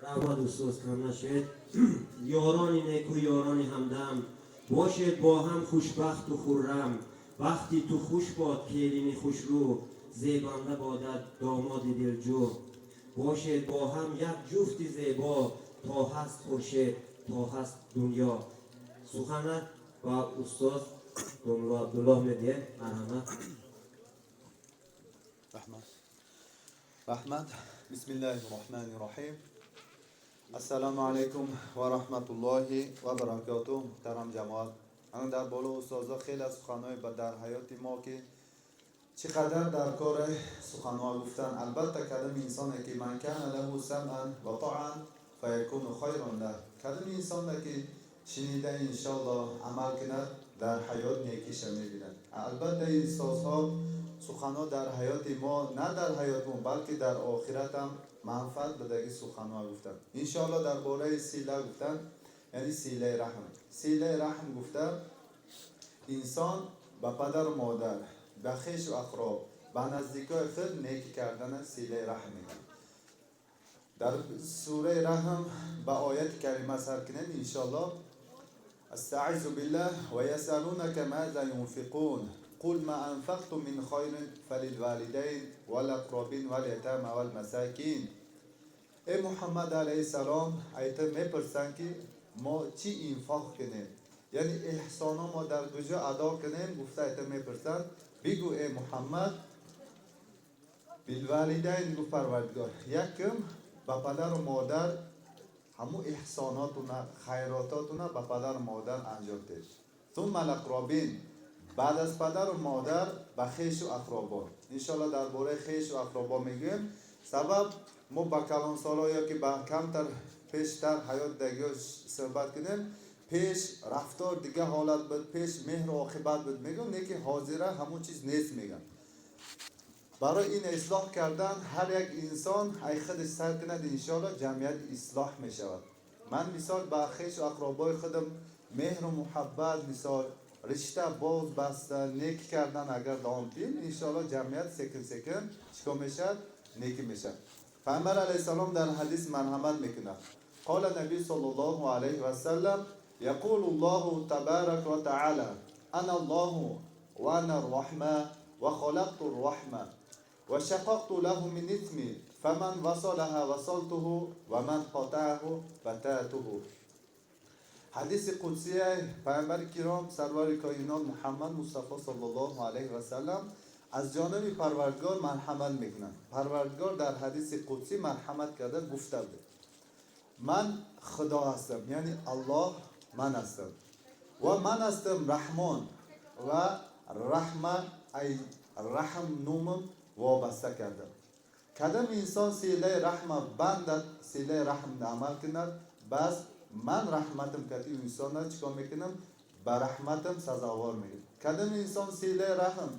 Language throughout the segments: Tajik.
Раҳмат, устоз, кам нашед. Ёрони неку, ёрони ҳамдам, бошед бо ҳам хушбахту хуррам. Бахти ту хуш бод, келини хушрӯ, зебанда бодат домоди дилҷӯ. Бошед бо ҳам як ҷуфти зебо, то ҳаст хуршед, то ҳаст дунё. Сухана ба устоз Домулло Абдуллоҳ медиҳем, марҳамат. Раҳмат, раҳмат. Бисмиллаҳи роҳмани роҳим. Ассалому алайкум ва раҳматуллоҳи ва баракотуҳ. Муҳтарам ҷамоат, ана дар боло устозо хеле аз суханҳои ба дар ҳаёти мо ки чӣ қадар дар кори суханҳо гуфтан. Албатта, кадом инсоне ки من كان له سمعا وطاعا فيكون خيرا له. Кадом инсоне ки шунида, иншоалло, амал кунад, дар ҳаёт некиша мебинад. Албатта, ин устозҳо суханҳо дар ҳаёти мо, на дар ҳаёти мо, балки дар охиратам манфаат будаги суханҳо гуфтанд. Иншоалло, дар бораи сила гуфтанд, яъне силаи раҳм. Силаи раҳм гуфта, инсон ба падару модар, ба хешу ақроб, ба наздикои худ некӣ кардана силаи раҳм мегӯянд. Дар сураи Раҳм ба ояти карима сар кунем, иншоалло. أستعيذ بالله: ويسألونك ماذا ينفقون قل ما أنفقتم من خير فللوالدين والأقربين واليتامى والمساكين. Эй Муҳаммад алайҳиссалом, айта мепурсанд, ки мо чӣ инфоқ кунем, яъне эҳсоно мо дар куҷо адо кунем, гуфта айта мепурсанд. Бигӯ, эй Муҳаммад: بالوالدين, гуфт Парвардигор, якум ба падару модар. Ҳамун эҳсонотуна, хайрототуна ба падару модар анҷом дед. ثم الأقربين, баъд аз падару модар ба хешу ақробон. Иншоалло, дар бораи хешу ақробон мегӯем. Сабаб, мо ба калонсоло ё ки ба камтар пештар ҳаёт дагиё суҳбат кунем. Пеш рафтор дига ҳолат буд, пеш меҳру оқибат буд, мегӯям, не ки ҳозира ҳамун чиз нест, мегӯям. Барои ин ислоҳ кардан ҳар як инсон ай худаш сар кунад, иншоалло, ҷамъият ислоҳ мешавад. Ман, мисол, ба хешу ақробои худам меҳру муҳаббат, мисол, ришта боз баста, некӣ кардан агар давом диҳем, иншоалло, ҷамъият секин секин чикор мешавад? Некӣ мешавад. Пайғамбар алайҳиссалом дар ҳадис марҳамат мекунад: قال النبي صلى الله عليه وسلم: يقول الله تبارك وتعالى: أنا الله وأنا الرحمة وخلقت الرحمة وشققت له من اسمي، فمن وصلها وصلته ومن قطعه قطعته. Ҳадиси қудсия пайғамбари киром, сарвари коинот Муҳаммад Мустафо саллаллоҳу алайҳи васалам аз ҷониби Парвардигор марҳамат мекунад. Парвардигор дар ҳадиси қудсӣ марҳамат карда гуфта буд: «Ман Худо ҳастам, яъне Аллоҳ ман ҳастам ва ман ҳастам Раҳмон ва раҳма ай раҳм номам вобаста кардам. Кадом инсон силаи раҳма бандад, силаи раҳм амал кунад, бас ман раҳматам кард, ин инсонро чикор мекунам? Ба раҳматам сазовор мекунам. Кадом инсон силаи раҳм,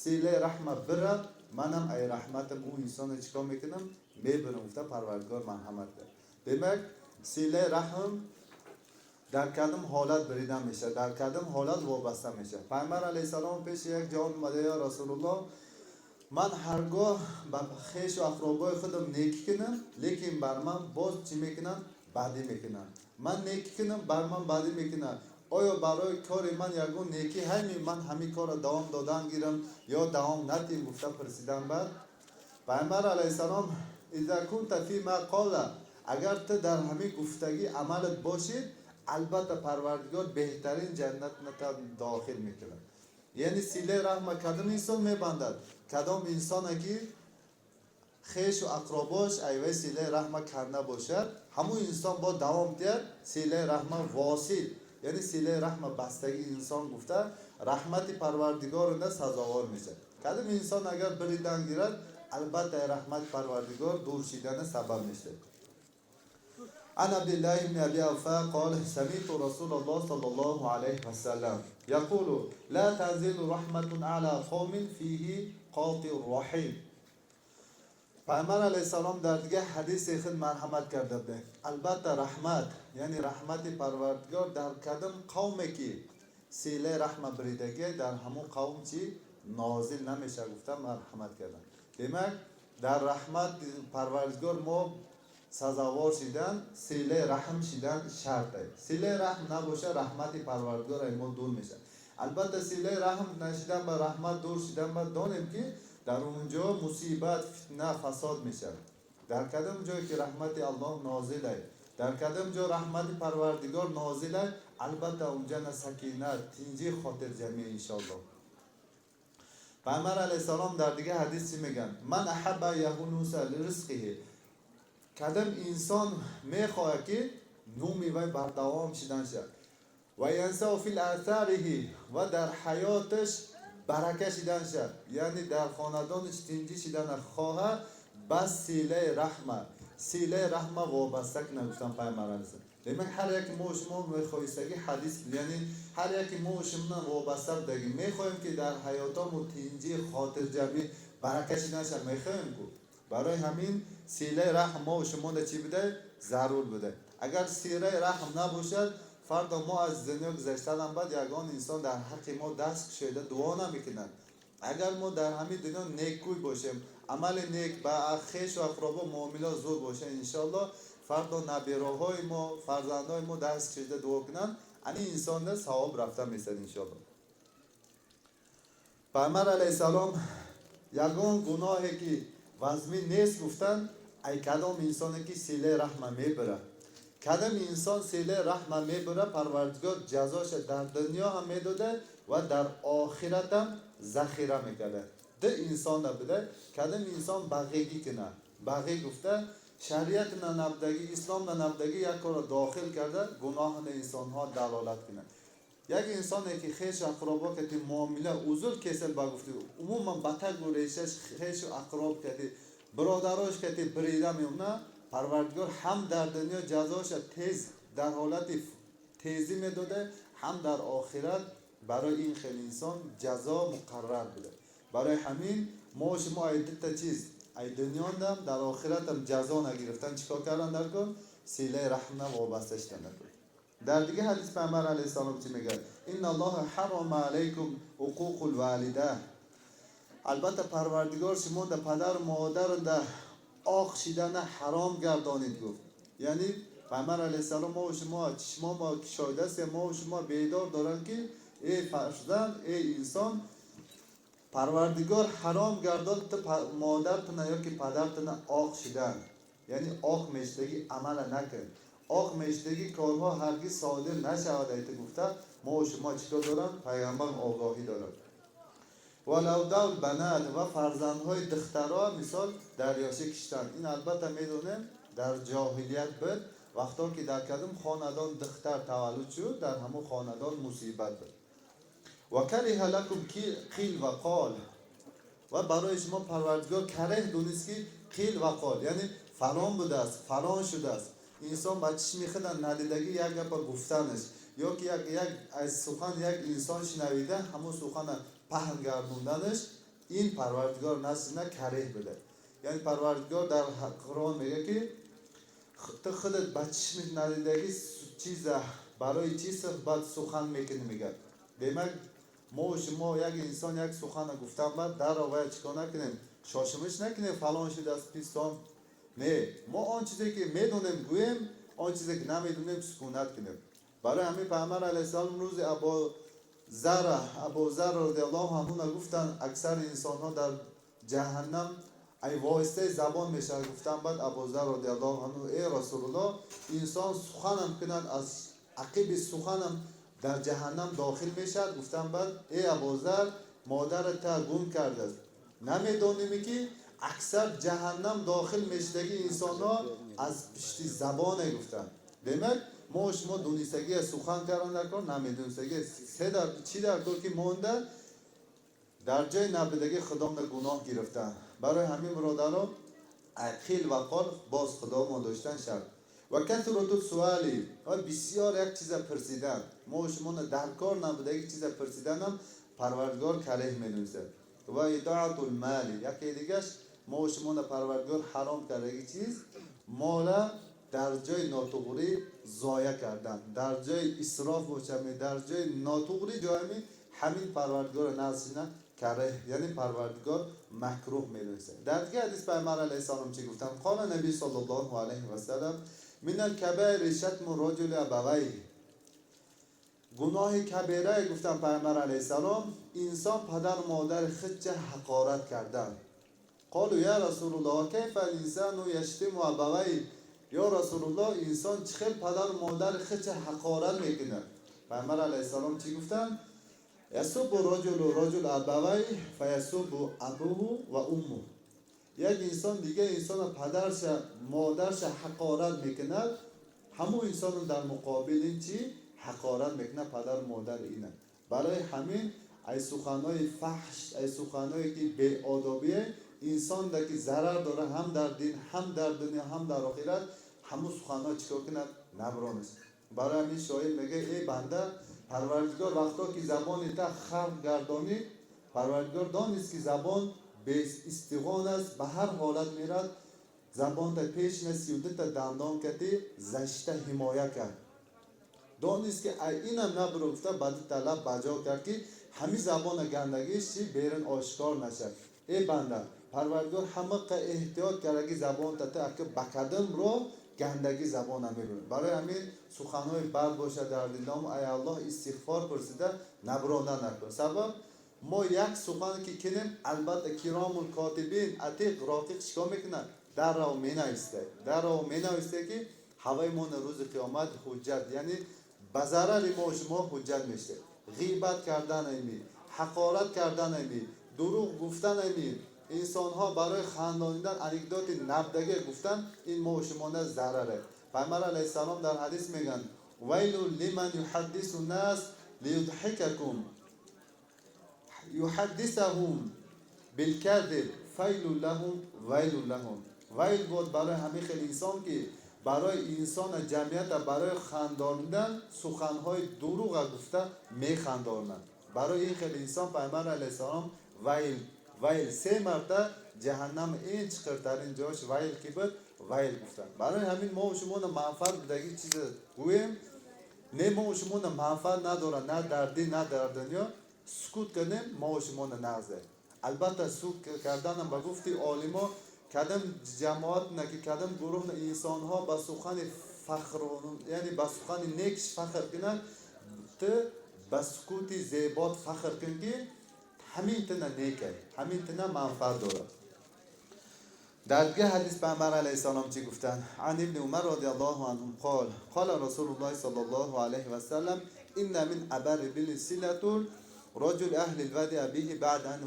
силаи раҳма бирад, манам ай раҳматам ӯ инсонро чикор мекунам? Мебирам», гуфта Парвардигор марҳамат кард. Демак, силаи раҳм дар кадом ҳолат бирида мешавад, дар кадом ҳолат вобаста мешавад? Пайғамбар алайҳиссалом пеши як ҷавон омада: «Ё Расулуллоҳ, ман ҳаргоҳ ба хешу ақробои худам некӣ кунам, лекин бар ман боз чӣ мекунанд? Бадӣ мекунанд. Ман некӣ кунам, бар ман бадӣ мекунанд. Оё барои кори ман ягон некӣ ҳами ман ҳамин корро давом додан гирам ё давом надиҳем?» гуфта пурсидан. Баъд Пайғамбар алайҳиссалом: «إذا كنت فيما قال», агар ту дар ҳамин гуфтагӣ амалат бошид, албатта, Парвардигор беҳтарин ҷаннатната дохил мекунад. Яъне силаи раҳма кадом инсон мебандад? Кадом инсоне ки хешу ақробош айваи силаи раҳма карда бошад, ҳамун инсон бо давом диҳад, силаи раҳма восил, яъне силаи раҳма бастагии инсон гуфта, раҳмати Парвардигорна сазовор мешавад. Кадом инсон агар биридан гирад, албатта, раҳмати Парвардигор дур шидана сабаб мешавад. عن عبد الله بن أبي أوفى قال: سمعت رسول الله صلى الله عليه وسلم يقول: لا تنزل رحمة على قوم فيه قاطع الرحم. Пайғамбар алайҳиссалом дар дигар ҳадиси худ марҳамат карда буданд: албатта, раҳмат, яъне раҳмати Парвардигор дар кадом қавме ки силаи раҳма биридагӣ, дар ҳамон қавм чӣ нозил намешавад, гуфта марҳамат карданд. Демак, дар раҳмат Парвардигор мо Сазовор шидан, силаи раҳм шидан шарт аст. Силаи раҳм набоша, раҳмати Парвардигор ай мо дур мешавад. Албатта, силаи раҳм нашидан ба раҳмат дур шидан ба донем, ки дар он ҷо мусибат, фитна, фасод мешавад. Дар кадом ҷое ки раҳмати Аллоҳ нозил ай, дар кадом ҷо раҳмати Парвардигор нозил ай, албатта, унҷа на сакинат, тинҷӣ, хотирҷамӣ, иншоаллоҳ. Пайғамбар алайҳиссалом дар дигар ҳадис чӣ мегӯянд? من أحب أن ينسأ في رزقه. Кадом инсон мехоҳад, ки номи вай бардавом шидан шавад, وينسأ في آثاره, ва дар ҳаёташ барака шидан шавад, яъне дар хонадонаш тинҷӣ шидана хоҳад, бас силаи раҳма, силаи раҳма вобаста кунад, гуфтан пайғамбар алайҳиссалом. Демак, ҳар яке мо шумо мехоҳистагӣ ҳадис, яъне ҳар яке мо шумо вобаста будагӣ мехоҳем, ки дар ҳаётомо тинҷӣ, хотирҷамӣ, барака шидан шавад, мехоҳем ку. Барои ҳамин силаи раҳм мо шумода чӣ буда? Зарур буда. Агар силаи раҳм набошад, фардо мо аз дунё гузаштанам баъд ягон инсон дар ҳаққи мо даст кушоида дуо намекунад. Агар мо дар ҳамин дунё некӯй бошем, амали нек, ба хешу ақробо муомила зуд боша, иншоаллоҳ, фардо набироҳои мо, фарзандҳои мо даст кушоида дуо кунанд, ани инсонда савоб рафта месад, иншоаллоҳ. Пайғамбар алайҳиссалом ягон гуноҳе ки вазмин нест гуфтанд, ай кадом инсоне ки силаи раҳма мебирад. Кадом инсон силаи раҳма мебира, Парвардигор ҷазоша дар дунё ҳам медода ва дар охиратам захира мекарда. Ду инсонда буда. Кадом инсон бағигӣ кунад? Бағӣ гуфта, шариати набудагӣ, ислом набудагӣ як корро дохил карда, гуноҳи инсонҳо далолат кунад. Як инсоне ки хешу ақробо кати муомила узул кесал, ба гуфти умуман ба тагу решаш хешу ақроб кати, бародарош кати бирида мемона, Парвардигор ҳам дар дунё ҷазоша тез, дар ҳолати тезӣ медода, ҳам дар охират барои ин хел инсон ҷазо муқаррар буда. Барои ҳамин мо шумо ай дута чиз, ай дунёндам, дар охиратам ҷазо нагирифтан, чӣ кор кардан дар кор? Силаи раҳмна вобаста шудан дар кор. Дар дигар ҳадис пайғамбар алайҳиссалом чӣ мегӯяд? إن الله حرم عليكم عقوق الوالدة. Албатта, Парвардигор шумо да падару модар да оқ шидана ҳаром гардонид, гуфт. Яъне пайғамбар алайҳиссалом мо шумо чишмо мо кушоидастем, мо шумо бедор доранд, ки эй фарзанд, эй инсон, Парвардигор ҳаром гардон ту модартана ёки падартана оқ шидан, яъне оқ мешидагӣ амала накун, оқ мешидагӣ корҳо ҳаргиз содир нашавад айта гуфта, мо шумо чӣ кор дорам, пайғамбар огоҳӣ дорад. ولداء البنات, ва фарзандҳои духтаро мисол дар ёшӣ киштан. Ин, албатта, медонем, дар ҷоҳилият буд. Вақто ки дар кадом хонадон духтар таваллуд шуд, дар ҳамон хонадон мусибат буд. وكره لكم قيل وقال. Ва барои шумо Парвардигор кареҳ донист, ки قيل وقال, яъне фалон будааст, фалон шудааст. Инсон ба чишми худа надидагӣ як гапа гуфтанаш ё ки як аз сухан як инсон шунавида, ҳамон сухана паҳн гардонданаш, ин Парвардигор наздина кареҳ буда. Яъне Парвардигор дар Қуръон мегӯяд, ки ту худат ба чишми надидагӣ чиза барои чӣ суҳбат сухан мекунӣ, мегӯяд. Демак, мо шумо як инсон як сухана гуфтан баъд дарро бояд чӣ кор накунем? Шошимиш накунем, фалон шудааст, писон. Не, мо он чизе ки медонем, гӯем, он чизе ки намедонем, сукунат кунем. Барои ҳамин пайғамбар алайҳиссалом рӯзи Абузар розиаллоҳу анҳуна гуфтанд, аксари инсонҳо дар ҷаҳаннам ай воситаи забон мешавад, гуфтан. Баъд Абузар розиаллоҳу анҳу: «Эй Расулуллоҳ, инсон суханам кунад, аз ақиби суханам дар ҷаҳаннам дохил мешавад?» Гуфтан баъд: «Эй Абузар, модарата гум кардааст, намедонем, ки аксар ҷаҳаннам дохил мешудагии инсонҳо аз пишти забоне», гуфтанд. Демак, мо шумо донистагия сухан кардан дар кор, намедонистагия се дар чӣ дар кор, ки монда дар ҷои набудагӣ худомда гуноҳ гирифтан. Барои ҳамин, бародаро, قيل وقال боз худомо доштан шарт. وكثرة السؤال, ва бисёр як чиза пурсидан, мо шумо дар кор набудаги чиза пурсиданам Парвардигор кареҳ медонистад. وإضاعة المال, яке дигаш мо шумо Парвардигор ҳаром кардаги чиз, мола дар ҷои нотуғрӣ зоя кардан, дар ҷои исроф бошами, дар ҷои нотуғрӣ ҷоями, ҳамин Парвардигора наздина. кареҳ, яъне Парвардигор макруҳ медонистад. Дар дигар ҳадис Пайғамбар алайҳиссалом чӣ гуфтанд? قال النبي صلى الله عليه وسلم من الكبائر شتم الرجل أبويه. Гуноҳи кабирае, гуфтанд Пайғамбар алайҳиссалом, инсон падару модари худча ҳақорат кардан. قالوا يا رسول الله كيف الإنسان يشتم أبويه. Ё Расулуллоҳ, инсон чӣ хел падару модари худча ҳақорат мекунад? Пайғамбар алайҳиссалом чӣ гуфтанд? يسب الرجل الرجل أبويه فيسب أبوه وأمه. Як инсон дига инсона, падарша, модарша ҳақорат мекунад, ҳамун инсоно дар муқобил ин чӣ ҳақорат мекунад? Падару модари ина. Барои ҳамин ай суханҳои фаҳш, ай суханҳое ки беодобие, инсон да ки зарар дора, ҳам дар дин, ҳам дар дунё, ҳам дар охират, ҳамун суханҳо чӣ кор кунад? Набронест. Барои ҳамин шоир мегӯяд: эй банда, Парвардигор вақто ки забони та халқ гардонид, Парвардигор донист, ки забон беистиғон аст, ба ҳар ҳолат мерад. Забонта пешна 32-та дандон кати зашта ҳимоя кард. Донист, ки ай инам набуро, гуфта, ба ду талаб баҷо кард, ки ҳамин забона гандагиш чи берун ошкор нашад. Эй банда, Парвардигор ҳамақа эҳтиёт карда, ки забонта та ака ба кадом роҳ гандагӣ забона мебурад. Барои ҳамин суханҳои бад бошад дар дилом, ай Аллоҳ истиғфор пурсида набронда накун. Сабаб мо як сухан ки кинем, албатта, كرام الكاتبين атиқ роқиқ чикор мекунад? Даррав менависад, даррав менависад, ки ҳаваи мо рӯзи қиёмат ҳуҷҷат, яъне ба зарари мо шумо ҳуҷҷат мешавад. Ғийбат карданами, ҳақорат карданами, дурӯғ гуфтанами, инсонҳо барои хандонидан анекдоти набдаге гуфтан, ин мо шумона зараре. Пайғамбар алайҳиссалом дар ҳадис мегӯянд: ويل لمن يحدث الناس ليضحكهم يحدثهم بالكذب فويل لهم ويل لهم. ویل بود барои ҳамин хел инсон, ки барои инсона, ҷамъията барои хандонидан суханҳои дурӯға гуфта механдонанд. Барои ин хел инсон Пайғамбар алайҳиссалом ويل, ويل, се марта ҷаҳаннам ин чиқиртарин ҷош ويل ки буд, ويل гуфтанд. Барои ҳамин мо шумона манфаат будагӣ чиза гӯем, не, мо шумона манфаат надорад, на дар дин, на дар дунё, сукут кардем, мо шумона нағзе. Албатта, сукут карданам, ба гуфти олимо, кадам ҷамоат на ки кадам гурӯҳ инсонҳо ба сухани фахр, яъне ба сухани некш фахр кунанд, ту ба сукути зебот фахр кун, ки ҳамин тина некай, ҳамин тина манфаат дорад. Дар дигар ҳадис Пайғамбар алайҳиссалом чӣ гуфтанд? عن ابن عمر رضي الله عنهم قال قال رسول الله صلى الله عليه وسلم إن من أبر البر صلة الرجل أهل الود أبيه بعد أن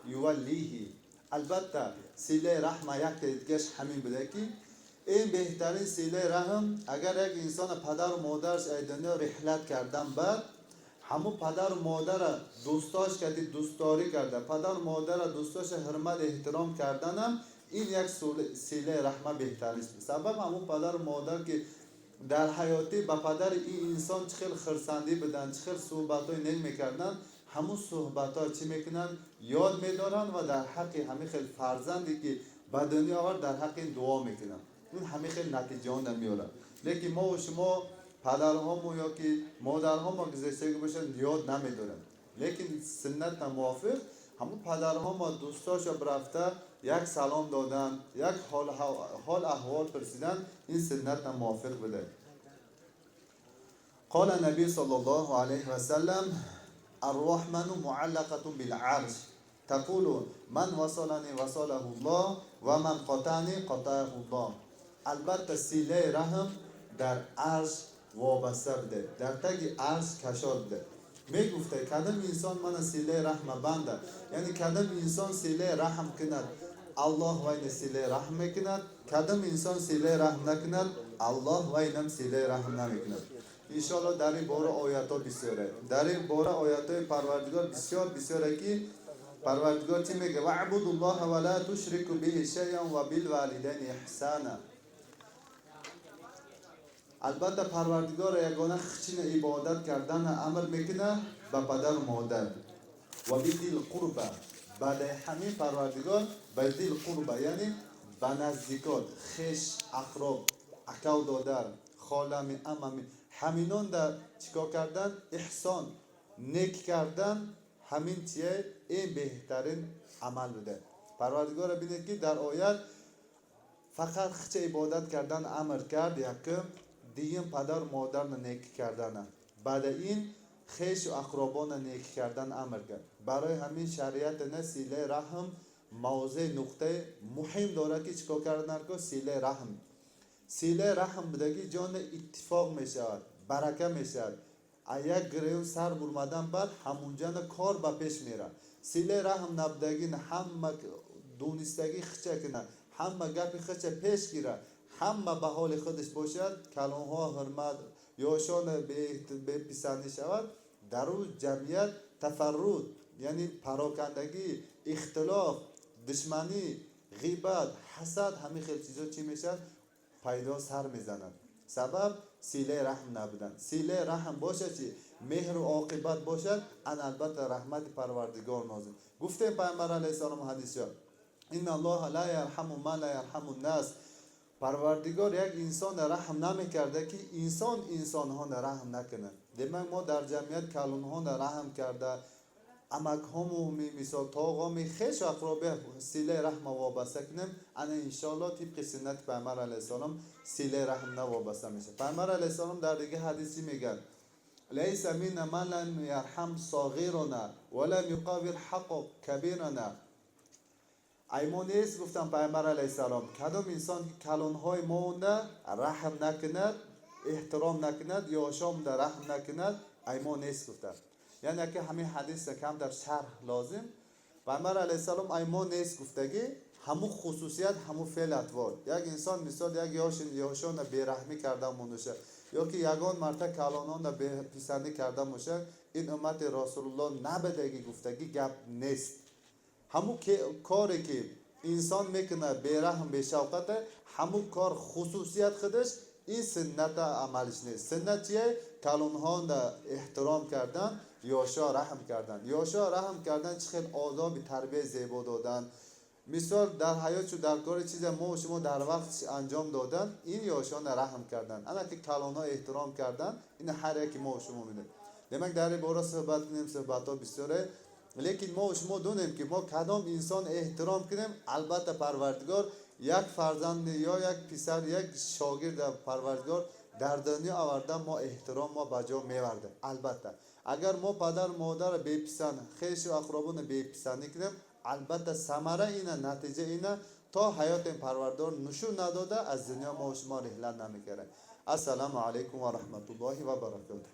يوليه. Албатта, силаи раҳма якта дигаш ҳамин буда, ки ин беҳтарин силаи раҳм, агар як инсона падару модараш ай дунё риҳлат кардан баъд, ҳамун падару модара дӯстош карди, дӯстдорӣ карда, падару модара, дӯстоша ҳурмат, эҳтиром карданам, ин як силаи раҳма беҳтарин. Сабаб ҳамун падару модар, ки дар ҳаётӣ ба падари ин инсон чӣ хел хирсандӣ буданд, чӣ хел суҳбатҳои нек мекарданд, ҳамун суҳбатҳо чӣ мекунанд? Ёд медоранд ва дар ҳаққи ҳамин хел фарзанде, ки ба дунё овард, дар ҳаққи ин дуо мекунанд. Ин ҳамин хел натиҷаонда меорад. Лекин мо шумо падарҳомо ё ки модарҳомо гузаштагӣ бошад, ёд намедорем. Лекин суннатна мувофиқ ҳамун падарҳомо, дӯстошо рафта як салом додан, як ҳол аҳвол пурсидан, ин суннатна мувофиқ буда. قال النبي صلى الله عليه وسلم الرحمن معلقة بالعرش تقول من وصلني وصله الله ومن قطعني قطعه الله. Албатта, силаи раҳм дар арш вобаста буде, дар таги арш кашол буде. Мегуфта: кадом инсон мана силаи раҳма банда, яъне кадом инсон силаи раҳм кунад, Аллоҳ вайна силаи раҳм мекунад, кадом инсон силаи раҳм накунад, Аллоҳ вайнам силаи раҳм намекунад. Иншоалло, дар ин бора оятҳо бисёре, дар ин бора оятҳои Парвардигор бисёр бисёре, ки Парвардигор чӣ мега? واعبدوا الله ولا تشركوا به شيئا وبالوالدين إحسانا. Албатта, Парвардигор ягона хичина ибодат кардан амр мекунад, ба падару модар وبذي القربى. Баъдаи ҳамин Парвардигор ба ذي القربى, яъне ба наздикот, хеш, ақроб, акав, додар, холами, амами, ҳаминон да чӣ кор кардан? Эҳсон, нек кардан. Ҳамин чие? Ин беҳтарин амал буда. Парвардигора бинед, ки дар оят фақат хича ибодат кардан амр кард якум, дуюм падару модарро некӣ кардана, баъда ин хешу ақробонро некӣ кардан амр кард. Барои ҳамин шариати на силаи раҳм мавзеи нуқтаи муҳим дорад, ки чӣ кор кардан ко силаи раҳм. Силаи раҳм будагӣ ҷони иттифоқ мешавад, барака мешавад. А як гирён сар бурмадан баъд ҳамунҷана кор ба пеш меравад. Силаи раҳм набудагӣ, ҳама донистагӣ хича кунад, ҳама гапи хича пеш гирад, ҳама ба ҳоли худаш бошад, калонҳо ҳурмат, ёшон беписандӣ шавад, дар ӯ ҷамъият тафарруд, яъне парокандагӣ, ихтилоф, душманӣ, ғибат, ҳасад, ҳамин хел чизо чӣ мешавад, пайдо сар мезанад. Сабаб силаи раҳм набудан. Силаи раҳм бошад, чи меҳру оқибат бошад, ан албатта раҳмати Парвардигор нозил. Гуфтем, Пайғамбар алайҳиссалом ҳадисё: "Инна Аллоҳа ла ярҳаму ман ла ярҳаму нас". Парвардигор як инсонро раҳм намекарда, ки инсон инсонҳоро раҳм накунад. Демак, мо дар ҷамъият калонҳоро раҳм карда, амакҳому, мисол, тоғоми, хешу ақробия силаи раҳма вобаста кунем, ана иншоалло тибқи суннати Пайғамбар алайҳиссалом силаи раҳм навобаста мешавад. Пайғамбар алайҳиссалом дар дига ҳадис чӣ мегӯяд? "Лайса минна ман лам ярҳам согирана ва лам юқаввир ҳаққо кабирана". Ай мо нест, гуфтам Пайғамбар алайҳиссалом, кадом инсон ки калонҳои моунда раҳм накунад, эҳтиром накунад, ёшомда раҳм накунад, ай мо нест, гуфтам. Яъне ки ҳамин ҳадиса камтар шарҳ лозим. Пайғамбар алайҳиссалом ай мо нест гуфтагӣ, ҳамун хусусият, ҳамун феъл, атвор. Як инсон, мисол, як ёшона бераҳмӣ карда монуша ё ки ягон марта калононро беписандӣ карда бошад, ин уммати Расулулло набудагӣ гуфтагӣ гап нест. Ҳамун коре ки инсон мекунад, бераҳм, бешавқата, ҳамун кор хусусият худаш ин сунната амалиш нест. Суннат чие? Калонҳонро эҳтиром кардан, ёшо раҳм кардан. Ёшо раҳм кардан чӣ хел? Одоби тарбияи зебо додан, мисол, дар ҳаёт чу дар кори чизе мо шумо дар вақт анҷом додан, ин ёшонро раҳм кардан, ана ки калонҳо эҳтиром кардан, ин ҳар яке мо шумо медонем. Демак, дар ин бора суҳбат кунем, суҳбатҳо бисёре, лекин мо шумо донем, ки мо кадом инсон эҳтиром кунем, албатта Парвардигор як фарзанд ё як писар, як шогирд Парвардигор дар дунё оварда, мо эҳтиром мо ба ҷо мевардем. Албатта, агар мо падару модарро беписанд, хешу ақробонро беписандӣ кунем, албатта самара ина, натиҷа ина то ҳаёти Парвардигор нушун надода аз дунё мо шумо реҳлат намекардем. Ассалому алайкум ва раҳматуллоҳи ва баракотуҳ.